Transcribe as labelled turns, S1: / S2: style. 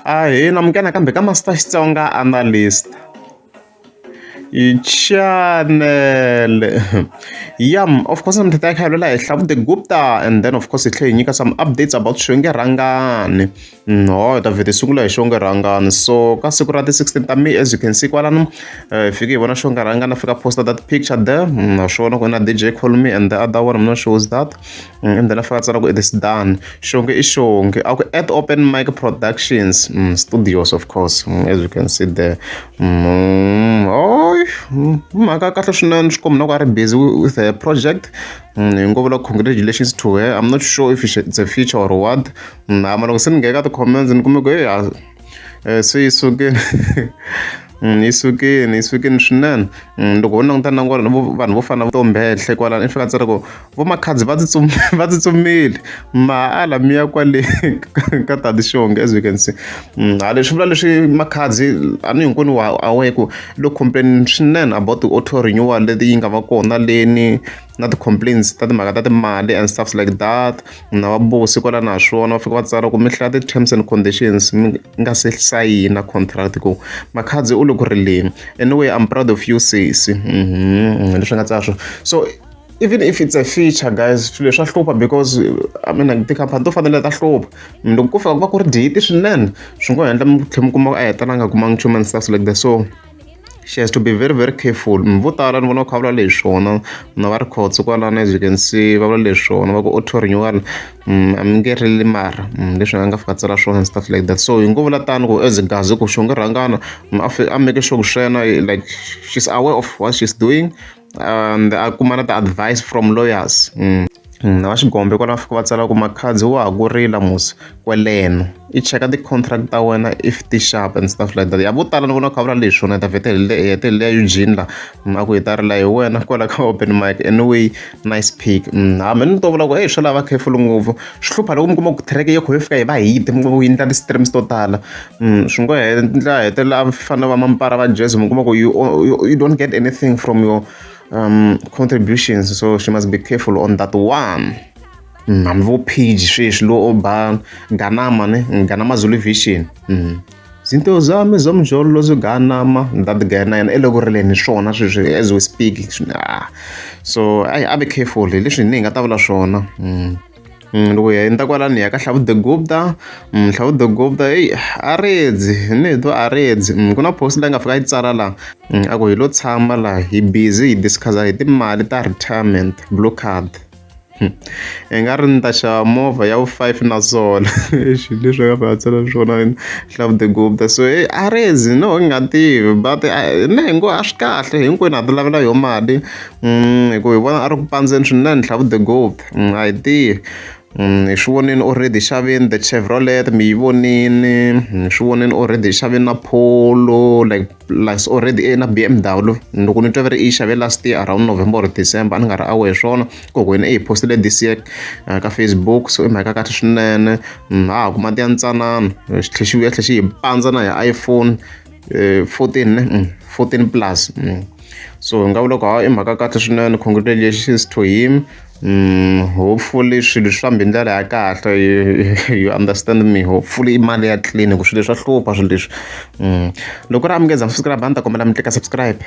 S1: Ahee, namukela nakambe ka Master Xitsonga Analyst channel. Yeah, of course namuntlha ta kha hi vulavula hi Hlavu Gupta and then of course hi tlhela hi nyika some updates about Xongi Rhangani. Ho hi ta vheta hi sungula hi Xongi Rhangani. So ka siku ra ti 16 ta May, as you can see kwalano, hi fike hi vona Xongi Rhangani a fika posta that picture there. Na swona ku na DJ Call Me and the other one, I'm not sure who's that. And then a fika a tsala ku it is done. Xongi i Xongi. A ku at Open Mic Productions Studios, of course, as you can see there. Oh, mhaka kahle swinene, swi komba na ku a ri busy with a project. Hi ngo vula congratulations to her. I'm not sure if it's a feature or what. Ama loko se ni nghena ka ti-comments ni kume ku hey, se yi sukile, yi sukile, yi sukile swinene. Loko ho languta na vanhu vo fana na Tombhehle kwalano, i fika tsala ku vo Makhadzi va va tsutsumile mahala mi ya kwale ka Tati Xongi, as you can see. Ha leswi vula leswi Makhadzi a ni hinkwenu wa aware ku lo complain swinene about the auto renewal leti yi nga va kona leni na ti-complaints ta timhaka ta timali and stuff like that. Na va Bosi kwala na swona va fika va tsala ku mi hlaya ti-terms and conditions mi nga se sayina contract, ku Makhadzi u le ku rileni. Anyway, I'm proud of you, sesi. Leswi nga tsala swona. So even if it's a feature, guys, swilo swa hlupha because, I mean, tikhampani to fanele ta hlupha. Loko ko fika ku va ku ri date swinene, swi ngo endla mi tlhela mi kuma a hetelela a nga kumangi nchumu and stuff like that. So she has to be very, very careful. Vo tala ni vona va kha va vula leswi swona na va ri Khotso kwalano, as you can see, va vula leswi swona va ku auto renewal a mi nge rili mara leswi nga fika tsala swona and stuff like that. So hi ngo vula tano ku as Gazi ku Xongi Rhangana a make sure ku swena, like, she's aware of what she's doing and a kuma na ti-advice from lawyers. Na va Xigombe kwala va fika va tsala ku Makhadzi wa ha ku rila musi kweleno, i cheka ti-contract ta wena if ti sharp and stuff like that. Ya vo tala ni vona kha vula leswi swona. Hi ta vhete hi hetelele ya Eugene la a ku hi ta rila hi wena kwala ka open mic. Anyway, nice pick. Hambi ni to vula ku hey, swi lava careful ngopfu, swi hlupha loko mi kuma ku track yi kho yi fika yi va hit, mi kuma ku yi endla ti-streams to tala. Swi ngo ndlela hetelela a fana va mampara va jazz, mi kuma ku you don't get anything from your contributions. So she must be careful on that one. Hambi vo Page sweswi lowu o ba Ganama ne Ganama Zulu Vision, zinto zami zomjolo Ganama, that guy na yena i le ku rileni swona sweswi as we speak. Ah. So a be careful hi leswi ni hi nga ta vula swona. Loko hi endla kwalani hi ya ka Hlavu the Gupta. Hlavu the Gupta, eyi a redzi ni hi twa a redzi. Ku na post leyi nga fika yi tsala laha, a ku hi lo tshama laha hi busy hi discuss-a hi timali ta retirement blue card, i nga ri ni ta xava movha ya wu five na swona leswi a nga fika a tsala swona Hlavu the Gupta. So hey, a redzi no hi nga tivi, but ne hi ngo a swi kahle, hinkwenu ha ti lavela yo mali, hi ku hi vona a ri ku pandzeni swinene Hlavu the Gupta. A hi tivi. Hi swi vonini already xaveni the Chevrolet, mi yi vonini, hi swi vonini already xaveni na Polo, like already na BMW. Loko ni twa va ri i xave last year around November or December, a ni nga ri aware swona ku wena i hi postile this year ka Facebook. So i mhaka kahle swinene. Ha ha kuma ti ya ntsanana, xi tlhe xi vuya tlhe xi hi pandza na hi iPhone 14 ne, 14 plus. So hi nga vula ku ha i mhaka kahle swinene, congratulations to him. Hopefully swilo swi fambi hi ndlela ya kahle, you understand me, hopefully i mali ya clean, ku swilo leswi swa hlupha swilo leswi. Loko ri a mi nge za subscribe, a ni ta kombela mi tlika subscribe.